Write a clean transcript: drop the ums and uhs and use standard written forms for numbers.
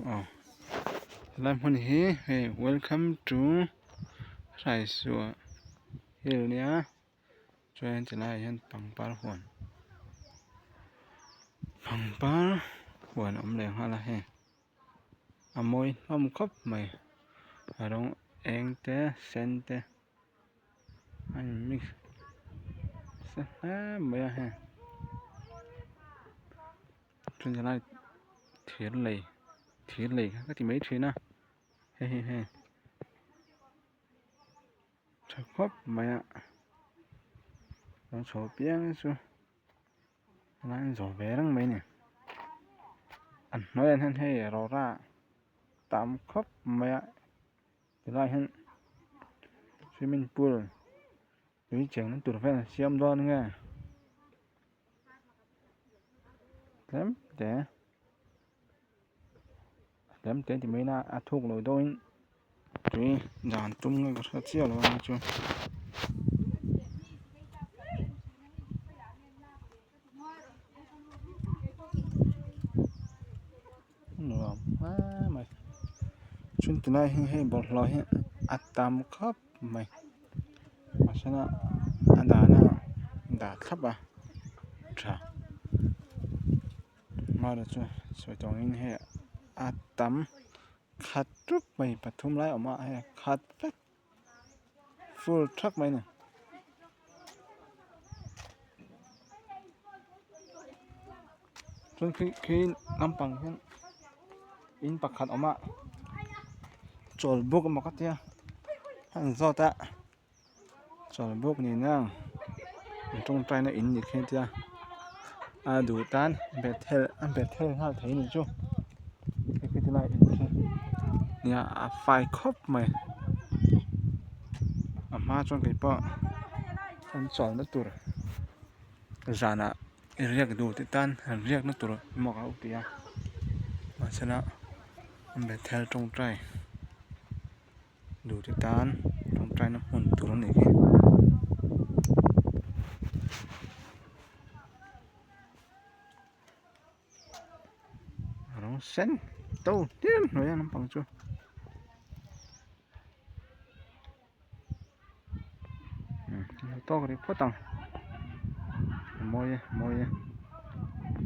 Aw helai hmun hi hei welcome to hraisua hill nia chuan tilaiah hian pangpar huan pangpar huan a awm leh nghal a hei a mawi hlawm khawp mai a rawng eng te sen te a in mix nasa hle mai a hei. Chuan helai thir lei thir lei kha ka ti mai thin a hei hi hei tha khawp mai a lo chho piang chu helai an zawh ve reng mai a ni a hnuaiah hian hei rawra tam khawp mai a tilai hian swimming pool tui cheng tur vel an siam dawn nge. Tlem te tlem te ti mai ila a thuk lo deuhin tui dan tum nge ka hre chiah lo a ni chu. Nuam hle mai chun tilai hi hei bawlhhlawh hi a tam khawp mai a sana a dahna dah thlap a tha amaherawhchu chu sawi tawh angin hei a tam khat tup mai pathum lai a awm a hei a khat vek full thak mai a ni. Chuan khi khi lampang hian in pakhat a awm a chawlhbuk emaw ka tia a in zawt a chawlhbuk ni nang an tawngtaina in ni khi tia a duh tan bethel a bethel nghal thei a ni chu hei khi tilai in khi nia a fai khawp mai a hma chuan keipawh an chawlhna tur zanah. Riak duh te tan han riak na tur emaw ka lo ti a mahsela Bethel tawngtai duh te tan tawngtai na hmun tur a nih hi. Rawng sen to hliam hnuai a lampang chu. Tawk rih phawt ang a mawi e a mawi e.